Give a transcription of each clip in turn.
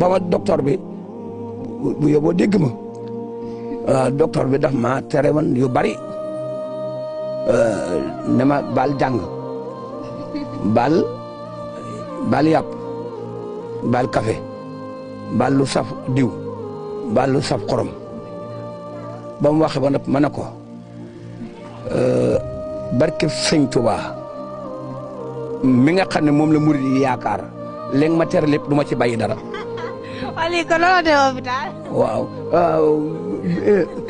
ba ma docteur bi bu yóbboo dégg ma docteur bi daf ma tere man yu bari ne ma baal jàng baal yàpp baal café baal lu saf diw baal lu saf xorom ba mu waxee ba nag ma ne ko barke sëñ Tuubaa mi nga xam ne moom la murid yi yaakaar léegi ma tere lépp du ma ci bàyyi dara. waa lii ko looloo de hôpital. waaw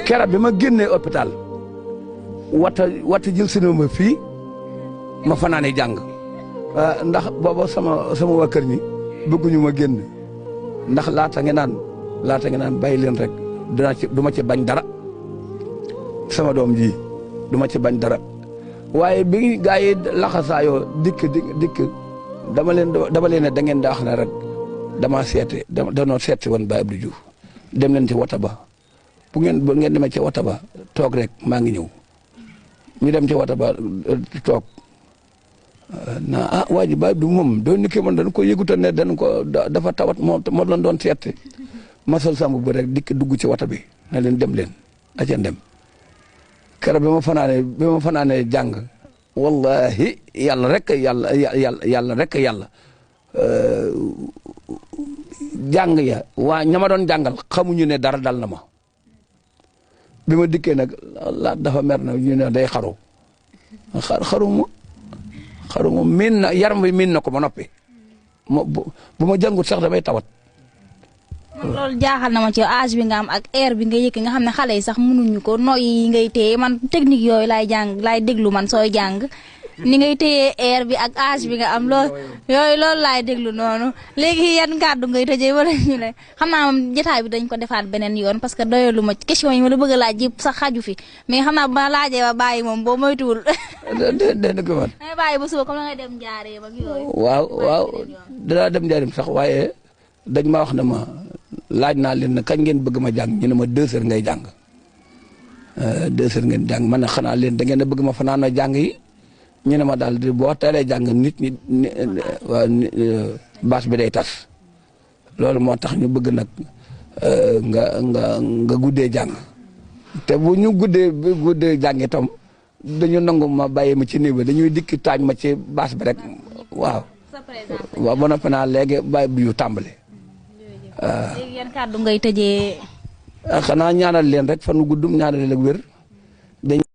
keroog bi ma génnee hôpital wata jël si ma fii ma fanaane jàng ndax booba sama waa kër ñi bëgguñu ma génn ndax laata ngeen naan bàyyi leen rek du ma ci bañ dara sama doom ji du ma ci bañ dara waaye bi gaa yi laxasaayoo dikk dama leen ne da ngeen daa wax ne rek danoo seeti woon Baye Abdou Diouf dem leen ci wata ba bu ngeen demee ci wata ba toog rek maa ngi ñëw ñu dem ci wata ba toog waa ji Baye Abdou moom doon ni ki man dañ ko yëguta ne dañ ko dafa tawat moo lañ doon seeti ma sol sama bu rek dikk dugg ci wata bi na leen dem leen aceen dem keroog bi ma fanaanee jàng wallahi yàlla rek yàlla jàng ya waa ñama doon jàngal xamuñu ne dara dal na ma bi ma dikkee nag la dafa mer na ñu ne day xaruma miin na yaram bi miin na ko ba noppi bu ma jàngut sax damay tawat. loolu jaaxal na ma ci âge bi nga am ak air bi nga yëkk nga xam ne xale yi sax mënuñu ko noy yi ngay téye man technique yooyu laay déglu man sooy jàng ni ngay téye air bi ak âge bi nga am loolu laay déglu noonu léegi yan kàddu ngay tëjee wala ñu ne xam naa moom jotaay bi dañ ko defaat beneen yoon parce que doyalu ma question yi ma la bëgg a laaj yëpp sax xaju fi mais xam naa ba laajee ba bàyyi moom boo moytuwul. dégg ko man. ngay bàyyi ba suba comme la ngay dem njaareem ak yooyu. waaw danaa dem njaareem sax waaye dañ ma wax ne ma laaj naa leen ne kañ ngeen bëgg ma jàng ñu ne ma 2 heures ngay jàng 2 heures ngeen jàng man ne xanaa leen da ngeen a bëgg ma fanaan jàng yi ñu ne ma daal di boo teelee jàng nit ñi bâche bi day tas loolu moo tax ñu bëgg nag nga guddee jàng te bu ñu guddee jàng itam dañu nangu ma bàyyi ma ci néeg ba dañuy dikki taaj ma ci bâche bi rek waaw. ba noppi naa léegi bàyyi bu yu tàmbali. léegi yan kàddu ngay tëjee. xanaa ñaanal leen rek fan wu guddum ñaanal leen ak wér.